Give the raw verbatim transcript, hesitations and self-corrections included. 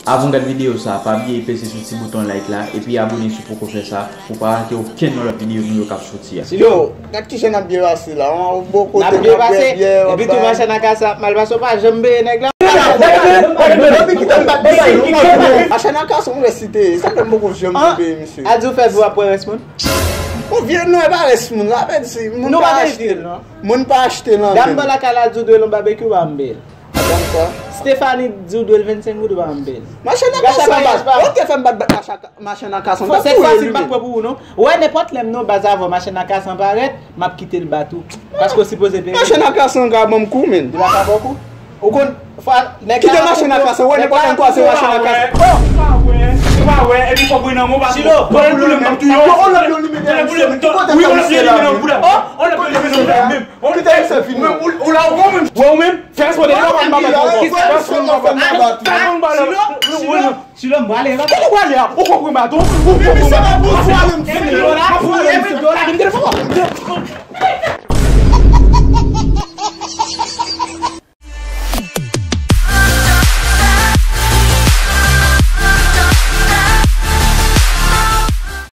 Avan w gad videyo sa, pa bliye peze sou ti bouton like la, epi abone si w poko fè sa, pou w pa rate okenn nan lòt videyo nou yo k ap soti a. Yo, gad kijan n ap byen pase la, yon bon kote N ap byen pase, epi tou machann a kasa ap mal pase, w pa janm peye nèg la. Machann a kasa, yon resite, sa fè m poko janm peye misye. A di w fè vi w ap pran rès moun? Bon, vye non, e pa rès moun la, vle di, moun pa achte l. Moun pa achte l. Dam nan lakay la di w dwe l yon babekyou, w pa janm peye l. Dam sa. Stephanie di w dwe l vennsenk goud, w pa janm peye l. Machann a kasa, ou te fè m bat bat machann a kasa. Sèt fwa si m pa pran pou ou non. Ou wè nenpòt lè m non baz avè w, machann a kasa parèt, m ap kite l bat ou. Paske w sipoze peye. Machann a kasa ka ban m kou, men. Li pa ka ba w kou? Ou konn fwa nèg Kite machann a kasa, ou wè nenpòt lè m kwaze machann a kasa. Ou pa wè, ou pa wè, epi fòk mwen nan mwen pa. Chilo, bon, pou lè m ap touye. Yo, on lòt yo limite. Wi, on lòt yo limite nan bouda. On lòt yo limite nan bouda menm. Kite misye fini. Ou la ou menm. Wè ou menm, fè responsabilite pa ban m bat ou. Fè responsabilite pa ban m bat ou. Chilo, m prale. Kote w prale a? Ou konprann baton? Ou konprann baton?